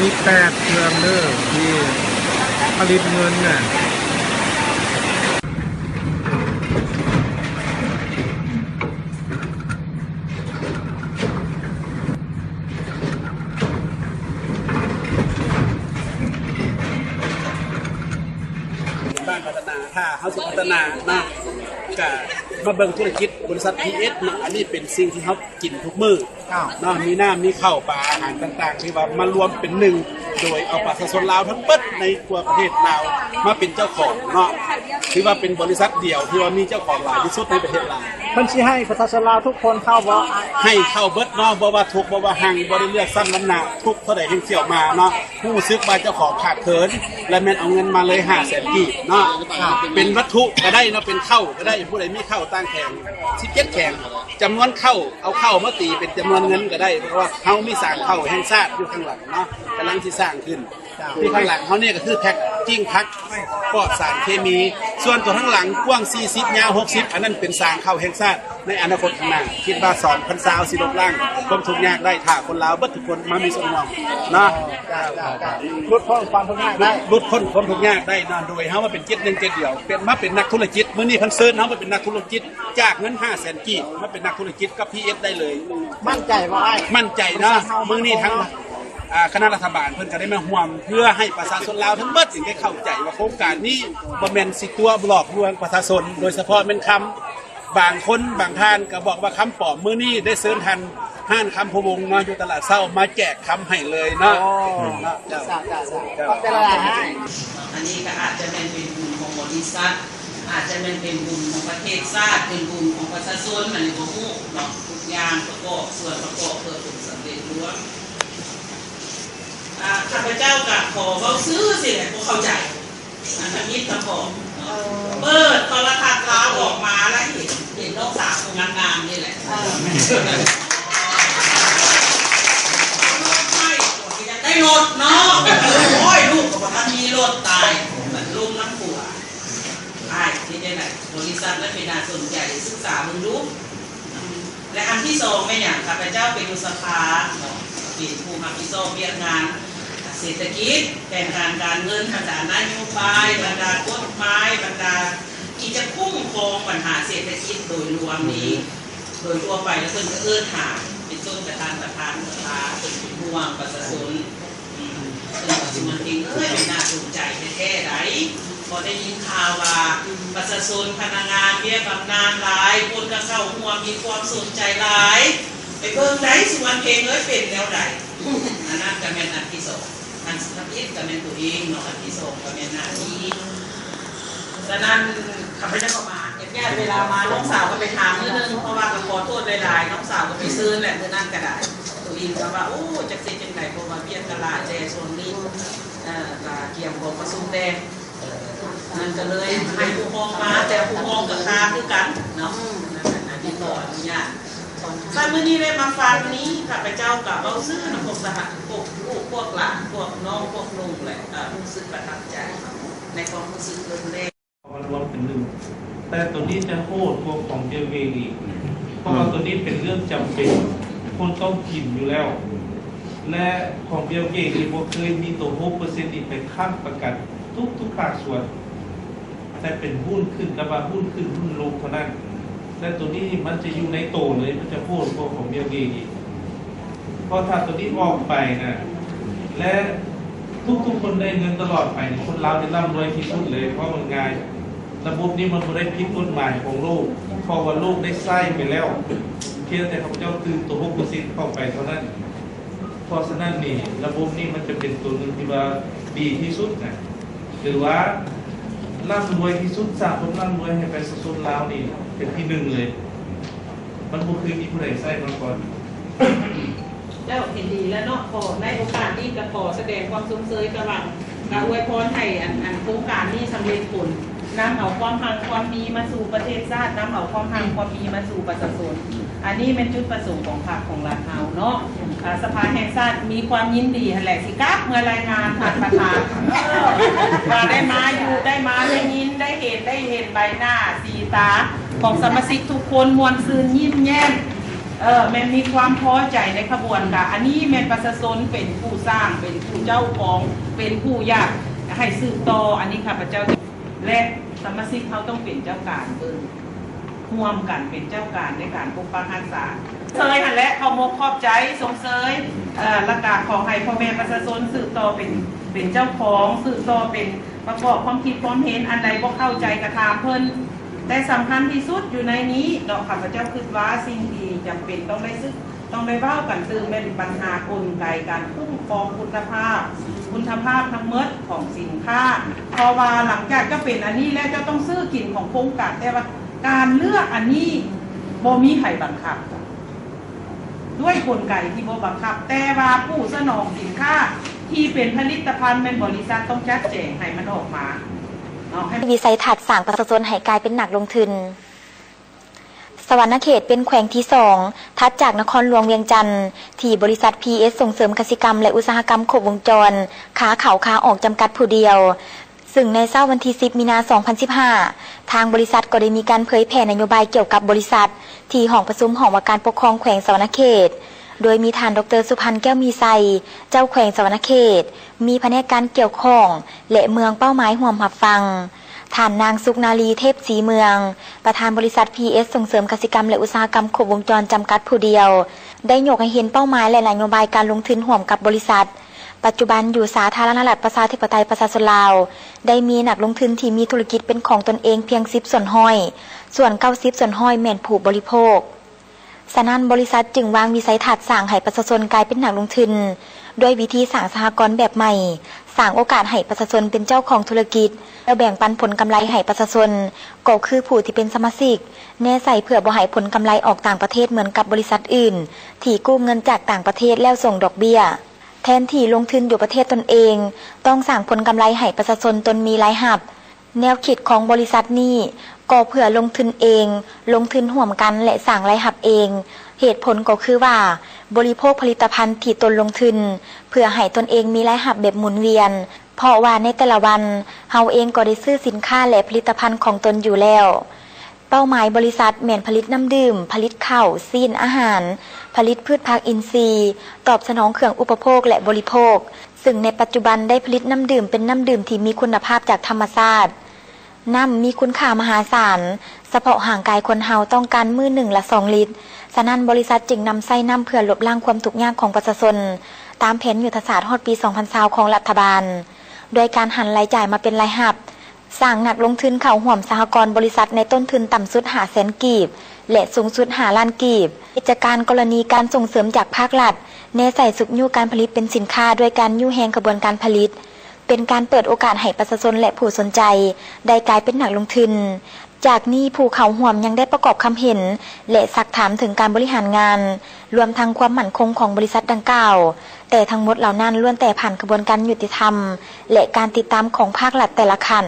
ມີແປດເຄື່ອງເດີທີ່ຜະລິດເງິນນະ. ບ້ານພັດທະນາ ຖ້າເຮົາຊິພັດທະນາເນາະ ກະມາເບິ່ງທຸລະກິດບໍລິສັດ ພີເອັສ ເນາະ. ອັນນີ້ເປັນສິ່ງທີ່ເຮົາກິນທຸກມື້ເນາະ ມີນ້ຳ ມີເຂົ້າ ປາ ອາຫານຕ່າງໆ ທີ່ວ່າມາລວມເປັນໜຶ່ງ ໂດຍເອົາປະຊາຊົນລາວທັງເບິດໃນທົ່ວປະເທດລາວມາເປັນເຈົ້າຂອງເນາະ. ຖືວ່າເປັນບໍລິສັດດຽວທີ່ວ່າມີເຈົ້າຂອງຫຼາຍທີ່ສຸດໃນປະເທດລາວ. ເພິ່ນຊິໃຫ້ປະຊາຊົນລາວທຸກຄົນເຂົ້າບໍ່? ໃຫ້ເຂົ້າເບິດເນາະ ບໍ່ວ່າທຸກ ບໍ່ວ່າຮັ່ງ ບໍ່ໄດ້ເລືອກຊັ້ນວັນນະ ທຸກເທົ່າໃດແຮ່ງສ່ຽວມາເນາະ. ຮູ້ສຶກວ່າເຈົ້າຂອງຂາດເຂີນ ແລະ ແມ່ນເອົາເງິນມາເລີຍຫ້າແສນກີບເນາະ. ເປັນວັດຖຸກໍໄດ້ເນາະ ເປັນເຂົ້າກໍໄດ້ ຜູ້ໃດມີເຂົ້າຕ່າງແຂວງ ສິບເຈັດແຂວງ ຈຳນວນເຂົ້າ ເອົາເຂົ້າມາຕີເປັນຈຳນວນເງິນກໍໄດ້ ເພາະວ່າເຮົາມີສາງເຂົ້າແຫ່ງຊາດຢູ່ຂ້າງຫຼັງເນາະ ກຳລັງຊິສ້າງຂຶ້ນ. ທີ່ຂ້າງຫຼັງເຮົານີ້ກໍຄືແພັກກິ້ງຜັກປອດສານເຄມີ. ສ່ວນຕົວທາງຫຼັງກວ້າງສີ່ສິບ ຍາວຫົກສິບ ອັນນັ້ນເປັນສາງເຂົ້າແຫ່ງຊາດໃນອະນາຄົດຂ້າງໜ້າ. ຄິດວ່າສອງພັນຊາວຊິລົບລ້າງຄວາມທຸກຍາກໄດ້ ຖ້າຄົນລາວເບິດທຸກຄົນມາມີສ່ວນຮ່ວມເນາະ. ເຈົ້າ ເຈົ້າ ເຈົ້າ ຫຼຸດພົ້ນຄວາມທຸກຍາກໄດ້ ຫຼຸດພົ້ນຄວາມທຸກຍາກໄດ້ເນາະ ໂດຍເຮົາມາເປັນຈິດໜຶ່ງຈິດດຽວ ເປັນ ມາເປັນນັກທຸລະກິດ. ມື້ນີ້ເພິ່ນເຊີນເຮົາມາເປັນນັກທຸລະກິດ ຈາກເງິນຫ້າແສນກີບ ມາເປັນນັກທຸລະກິດກັບ ພີເອັສ ໄດ້ເລີຍ. ໝັ້ນໃຈບໍ່ອ້າຍ? ໝັ້ນໃຈເນາະ. ມື້ນີ້ທາງ ອ່າ ຄະນະລັດຖະບານເພິ່ນກໍໄດ້ມາຮ່ວມ ເພື່ອໃຫ້ປະຊາຊົນລາວທັງເບິດນີ້ໄດ້ເຂົ້າໃຈວ່າໂຄງການນີ້ບໍ່ແມ່ນຊິຕົວະຫຼອກລວງປະຊາຊົນ ໂດຍສະເພາະແມ່ນຄຳ ບາງຄົນບາງທ່ານກໍບອກວ່າຄຳປອມ. ມື້ນີ້ໄດ້ເຊີນທ່ານຮ້ານຄຳພູວົງເນາະ ຢູ່ຕະຫຼາດເຊົ້າ ມາແຈກຄຳໃຫ້ເລີຍເນາະ. ເຈົ້າ ເຈົ້າ ເຈົ້າ ເຈົ້າ ຂອບໃຈຫຼາຍໆ. ອັນນີ້ກໍອາດຈະແມ່ນເປັນບຸນຂອງບໍລິສັດ ອາດຈະແມ່ນເປັນບຸນຂອງປະເທດຊາດ ເປັນບຸນຂອງປະຊາຊົນ ອັນນີ້ບໍ່ຮູ້ເນາະ. ທຸກຢ່າງປະກອບສ່ວນປະກອບເພື່ອຜົນສຳເລັດລວມ. ອ່າ ຂ້າພະເຈົ້າກໍຂໍເວົ້າຊື່ຊີ້ແຫຼະ ບໍ່ເຂົ້າໃຈ ອັນທຳອິດທຳຜອມເນາະ. ເປີດໂທລະທັດລາວອອກມາແລ້ວເຫັນ ເຫັນນ້ອງສາວຜູ້ງາມໆນີ້ແຫຼະ ເອີ ລົດໃໝ່ ຢາກໄດ້ລົດເນາະ. ໂອ້ຍ ລູກກໍບໍ່ທັນມີລົດ ຕາຍ ມັນລົມນ້ຳຂົວ. ອ້າຍ ເຮັດຈັ່ງໃດ? ບໍລິສັດນັ້ນເປັນໜ້າສົນໃຈ ສຶກສາເບິ່ງດູ. ແລະ ອັນທີສອງແມ່ນຫຍັງ? ຂ້າພະເຈົ້າເປັນຢູ່ສະພາເນາະ ເປັນຜູ້ຮັບຜິດຊອບວຽກງານເສດຖະກິດ ແຜນການການເງິນ ບັນດານະໂຍບາຍ ບັນດາກົດໝາຍ ບັນດາທີ່ຈະຄຸ້ມຄອງບັນຫາເສດຖະກິດໂດຍລວມນີ້ ໂດຍທົ່ວໄປແລ້ວເພິ່ນກໍເອີ້ນຫາ ເປັນຕົ້ນກະທ່ານປະທານສະພາ ເພິ່ນເປັນຫ່ວງປະຊາຊົນ. ອືມ ເພິ່ນວ່າ ສຸວັນເພັງເອີຍ ເປັນໜ້າສົນໃຈແທ້ໆໃດ໋ ເພາະໄດ້ຍິນຂ່າວວ່າ ອືມ ປະຊາຊົນ ພະນັກງານ ວຽກບຳນານຫຼາຍຄົນກໍເຂົ້າຮ່ວມ ມີຄວາມສົນໃຈຫຼາຍ ໄປເບິ່ງໄດ໋ ສຸວັນເພັງເອີຍ ເປັນແນວໃດ. ອັນນັ້ນກໍແມ່ນອັນທີສອງ ອັນທຳອິດກໍແມ່ນຕົວເອງເນາະ ອັນທີສອງກໍແມ່ນໜ້າທີ່. ສະນັ້ນ ຂ້າພະເຈົ້າກໍມາ ຍາດເວລາມາ ນ້ອງສາວກໍໄປຖາມມື້ໜຶ່ງ ເພາະວ່າກໍຂໍໂທດຫຼາຍໆ ນ້ອງສາວກໍໄປເຊີນແຫຼະ ມື້ນັ້ນກໍໄດ້. ໂຕອີງກໍວ່າ ໂອ້ ຈັກຊິເຮັດຈັ່ງໃດ ເພາະວ່າວຽກກໍຫຼາຍແດ່ຊ່ວງນີ້ ເອີ ກໍກຽມກອງປະຊຸມແດ່. ນັ້ນກໍເລີຍໃຫ້ຜູ້ຮອງມາ ແຕ່ຜູ້ຮອງກໍຄາຄືກັນເນາະ. ອືມ ນັ້ນແຫຼະ ອັນນີ້ຂໍອະນຸຍາດ. ສະນັ້ນ ມື້ນີ້ໄດ້ມາຟັງນີ້ ຂ້າພະເຈົ້າກໍເວົ້າຊື່ນຳພວກສະຫະ ພວກລູກ ພວກຫຼານ ພວກນ້ອງ ພວກນຸ່ງແຫຼະ ເອີ ຮູ້ສຶກປະທັບໃຈໃນຄວາມຮູ້ສຶກເພິ່ນແດ່. ເອົາມາລວມເປັນໜຶ່ງ ແຕ່ໂຕນີ້ຈະໂຫດກວ່າຂອງເບວເຢອີກ ເພາະວ່າ ອືມ ໂຕນີ້ເປັນເລື່ອງຈຳເປັນ ຄົນຕ້ອງກິນຢູ່ແລ້ວ ແລະ ຂອງເບວເຢນີ້ບໍ່ເຄີຍມີໂຕຫົກເປີເຊັນນີ້ໄປຄ້ຳປະກັນທຸກໆພາກສ່ວນ ແຕ່ເປັນຫຸ້ນຂຶ້ນກັບວ່າຫຸ້ນຂຶ້ນຫຸ້ນລົງເທົ່ານັ້ນ ແລະ ໂຕນີ້ມັນຈະຢູ່ໃນໂຕເລີຍ ມັນຈະໂຫດກວ່າຂອງເບວເຢອີກ. ເພາະຖ້າໂຕນີ້ອອກໄປນະ ແລະ ທຸກໆຄົນໄດ້ເງິນຕະຫຼອດໄປນີ້ ຄົນລາວນີ້ລ່ຳລວຍທີ່ສຸດເລີຍ. ເວົ້າງ່າຍໆ ລະບົບນີ້ມັນບໍ່ໄດ້ຜິດກົດໝາຍຂອງໂລກ ເພາະວ່າໂລກໄດ້ໃຊ້ໄປແລ້ວ ພຽງແຕ່ເຂົາເຈົ້າຕື່ມໂຕຫົກເປີເຊັນເຂົ້າໄປເທົ່ານັ້ນ. ເພາະສະນັ້ນນີ້ ລະບົບນີ້ມັນຈະເປັນໂຕໜຶ່ງທີ່ວ່າດີທີ່ສຸດນະ ຫຼືວ່າລ່ຳລວຍທີ່ສຸດ ສ້າງຄວາມລ່ຳລວຍໃຫ້ປະຊາຊົນລາວນີ້ເປັນທີໜຶ່ງເລີຍ. ມັນບໍ່ເຄີຍມີຜູ້ໃດໃຊ້ມາກ່ອນ. ເຈົ້າ ເຫັນດີແລ້ວເນາະ. ຂໍໃນໂອກາດນີ້ກໍຂໍສະແດງຄວາມຊົມເຊີຍກັບວ່າ ກໍອວຍພອນໃຫ້ອັນ ອັນໂຄງການນີ້ສຳເລັດຜົນ, ນຳເອົາຄວາມຮັ່ງຄວາມມີມາສູ່ປະເທດຊາດ, ນຳເອົາຄວາມຮັ່ງຄວາມມີມາສູ່ປະຊາຊົນ. ອັນນີ້ແມ່ນຈຸດປະສົງຂອງພັກຂອງລັດເຮົາເນາະ. ອາ ສະພາແຫ່ງຊາດມີຄວາມຍິນດີຫັ້ນແຫຼະ ຊິກັບເມືອລາຍງານທ່ານປະທານ ວ່າໄດ້ມາຢູ່ ໄດ້ມາໄດ້ຍິນ ໄດ້ເຫັນ ໄດ້ເຫັນໃບໜ້າສີຕາຂອງສະມາຊິກທຸກຄົນ ມ່ວນຊື່ນຍິ້ມແຍ້ມ. ເອີ ແມ່ນມີຄວາມພໍໃຈໃນຂະບວນການ. ອັນນີ້ແມ່ນປະຊາຊົນເປັນຜູ້ສ້າງ, ເປັນຜູ້ເຈົ້າຂອງ, ເປັນຜູ້ຢາກໃຫ້ສືບຕໍ່. ອັນນີ້ຂ້າພະເຈົ້າ ແລະ ສະມາຊິກເຮົາຕ້ອງເປັນເຈົ້າການເບິ່ງ ຮ່ວມກັນເປັນເຈົ້າການໃນການປົກປັກຮັກສາ. ເຊີຍຫັ້ນແຫຼະ ເຂົ້າມາຂອບໃຈຊົມເຊີຍ ເອີ ແລ້ວກະຂໍໃຫ້ພໍ່ແມ່ປະຊາຊົນສືບຕໍ່ເປັນ ເປັນເຈົ້າຂອງ, ສືບຕໍ່ເປັນ ປະກອບຄວາມຄິດຄວາມເຫັນ, ອັນໃດບໍ່ເຂົ້າໃຈກະຖາມເພິ່ນ. ແຕ່ສຳຄັນທີ່ສຸດຢູ່ໃນນີ້ເນາະ ຂ້າພະເຈົ້າຄິດວ່າສິ່ງທີ່ຈຳເປັນຕ້ອງໄດ້ສຶກ ຕ້ອງໄດ້ເວົ້າກັນຕື່ມ ແມ່ນບັນຫາກົນໄກການຄຸ້ມຄອງຄຸນນະພາບ, ຄຸນນະພາບທັງໝົດຂອງສິນຄ້າ. ເພາະວ່າຫຼັງຈາກເຈົ້າເປັນອັນນີ້ແລ້ວ ເຈົ້າຕ້ອງຊື້ກິນຂອງໂຄງການ, ແຕ່ວ່າການເລືອກອັນນີ້ບໍ່ມີໃຜບັງຄັບ ດ້ວຍກົນໄກທີ່ບໍ່ບັງຄັບ, ແຕ່ວ່າຜູ້ສະໜອງສິນຄ້າທີ່ເປັນຜະລິດຕະພັນແມ່ນບໍລິສັດຕ້ອງຈັດແຈງໃຫ້ມັນອອກມາເນາະ ໃຫ້ ວິໄສທັດສ້າງປະຊາຊົນໃຫ້ກາຍເປັນນັກລົງທຶນ. ສະຫວັນນະເຂດເປັນແຂວງທີສອງ ຖັດຈາກນະຄອນຫຼວງວຽງຈັນ ທີ່ບໍລິສັດ ພີເອສ ສົ່ງເສີມກະສິກຳ ແລະ ອຸດສາຫະກຳຄົບວົງຈອນ ຂາເຂົ້າຂາອອກຈຳກັດຜູ້ດຽວ. ຊຶ່ງໃນເຊົ້າວັນທີສິບ ມີນາ ສອງພັນສິບຫ້າ ທາງບໍລິສັດກໍໄດ້ມີການເຜີຍແຜ່ນະໂຍບາຍກ່ຽວກັບບໍລິສັດ ທີ່ຫ້ອງປະຊຸມຫ້ອງວ່າການປົກຄອງແຂວງສະຫວັນນະເຂດ ໂດຍມີທ່ານ ດອກເຕີ ສຸພັນ ແກ້ວມີໄຊ ເຈົ້າແຂວງສະຫວັນນະເຂດ, ມີພະແນກການກ່ຽວຂ້ອງ ແລະ ເມືອງເປົ້າໝາຍຮ່ວມຮັບຟັງ, ທ່ານນາງ ສຸກນາລີ ເທບສີເມືອງ ປະທານບໍລິສັດ ພີເອສ ສົ່ງເສີມກະສິກຳ ແລະ ອຸດສາຫະກຳຄົບວົງຈອນຈຳກັດຜູ້ດຽວ ໄດ້ຍົກໃຫ້ເຫັນເປົ້າໝາຍ ແລະ ນະໂຍບາຍການລົງທຶນຮ່ວມກັບບໍລິສັດ. ປັດຈຸບັນຢູ່ສາທາລະນະລັດປະຊາທິປະໄຕປະຊາຊົນລາວ ໄດ້ມີນັກລົງທຶນທີ່ມີທຸລະກິດເປັນຂອງຕົນເອງພຽງສິບສ່ວນຮ້ອຍ, ສ່ວນເກົ້າສິບສ່ວນຮ້ອຍແມ່ນຜູ້ບໍລິໂພກ. ສະນັ້ນ, ບໍລິສັດຈຶ່ງວາງວິໄສທັດສ້າງໃຫ້ປະຊາຊົນກາຍເປັນນັກລົງທຶນ ດ້ວຍວິທີສ້າງສະຫະກອນແບບໃໝ່, ສ້າງໂອກາດໃຫ້ປະຊາຊົນເປັນເຈົ້າຂອງທຸລະກິດ ແລ້ວແບ່ງປັນຜົນກຳໄລໃຫ້ປະຊາຊົນ ກໍຄືຜູ້ທີ່ເປັນສະມາຊິກ ແນໃສ່ເພື່ອບໍ່ໃຫ້ຜົນກຳໄລອອກຕ່າງປະເທດເໝືອນກັບບໍລິສັດອື່ນ ທີ່ກູ້ເງິນຈາກຕ່າງປະເທດແລ້ວສົ່ງດອກເບ້ຍ. ແທນທີ່ລົງທຶນຢູ່ປະເທດຕົນເອງ, ຕ້ອງສ້າງຜົນກຳໄລໃຫ້ປະຊາຊົນຕົນມີລາຍຮັບ. ແນວຄິດຂອງບໍລິສັດນີ້ກໍເພື່ອລົງທຶນເອງ, ລົງທຶນຮ່ວມກັນ ແລະ ສ້າງລາຍຮັບເອງ. ເຫດຜົນກໍຄືວ່າ ບໍລິໂພກຜະລິດຕະພັນທີ່ຕົນລົງທຶນ ເພື່ອໃຫ້ຕົນເອງມີລາຍຮັບແບບໝູນວຽນ, ເພາະວ່າໃນແຕ່ລະວັນ ເຮົາເອງກໍໄດ້ຊື້ສິນຄ້າ ແລະ ຜະລິດຕະພັນຂອງຕົນຢູ່ແລ້ວ. ເປົ້າໝາຍບໍລິສັດແມ່ນຜະລິດນ້ຳດື່ມ, ຜະລິດເຂົ້າ, ຊີ້ນ, ອາຫານ, ຜະລິດພືດຜັກອິນຊີ, ຕອບສະໜອງເຄື່ອງອຸປະໂພກ ແລະ ບໍລິໂພກ, ຊຶ່ງໃນປັດຈຸບັນໄດ້ຜະລິດນ້ຳດື່ມເປັນນ້ຳດື່ມທີ່ມີຄຸນນະພາບຈາກທຳມະຊາດ. ນ້ຳມີຄຸນຄ່າມະຫາສານ, ສະເພາະຮ່າງກາຍຄົນເຮົາຕ້ອງການມື້ໜຶ່ງລະສອງລິດ, ສະນັ້ນບໍລິສັດຈຶ່ງນຳໃຊ້ນ້ຳເພື່ອລົບລ້າງຄວາມທຸກຍາກຂອງປະຊາຊົນ ຕາມແຜນຍຸດທະສາດຮອດປີສອງພັນຊາວຂອງລັດຖະບານ, ໂດຍການຫັນລາຍຈ່າຍມາເປັນລາຍຮັບ, ສ້າງນັກລົງທຶນເຂົ້າຮ່ວມສະຫະກອນບໍລິສັດໃນຕົ້ນທຶນຕ່ຳສຸດຫ້າແສນກີບ ແລະ ສູງສຸດຫ້າລ້ານກີບ. ກິດຈະການກໍລະນີການສົ່ງເສີມຈາກພາກລັດ ແນໃສ່ຊຸກຍູ້ການຜະລິດເປັນສິນຄ້າດ້ວຍການຍູ້ແຮງຂະບວນການຜະລິດ, ເປັນການເປີດໂອກາດໃຫ້ປະຊາຊົນ ແລະ ຜູ້ສົນໃຈໄດ້ກາຍເປັນນັກລົງທຶນ. ຈາກນີ້ຜູ້ເຂົ້າຮ່ວມຍັງໄດ້ປະກອບຄຳເຫັນ ແລະ ຊັກຖາມເຖິງການບໍລິຫານງານ, ລວມທັງຄວາມໝັ້ນຄົງຂອງບໍລິສັດດັ່ງກ່າວ, ແຕ່ທັງໝົດເຫຼົ່ານັ້ນລ້ວນແຕ່ຜ່ານຂະບວນການຍຸຕິທຳ ແລະ ການຕິດຕາມຂອງພາກລັດແຕ່ລະຂັ້ນ.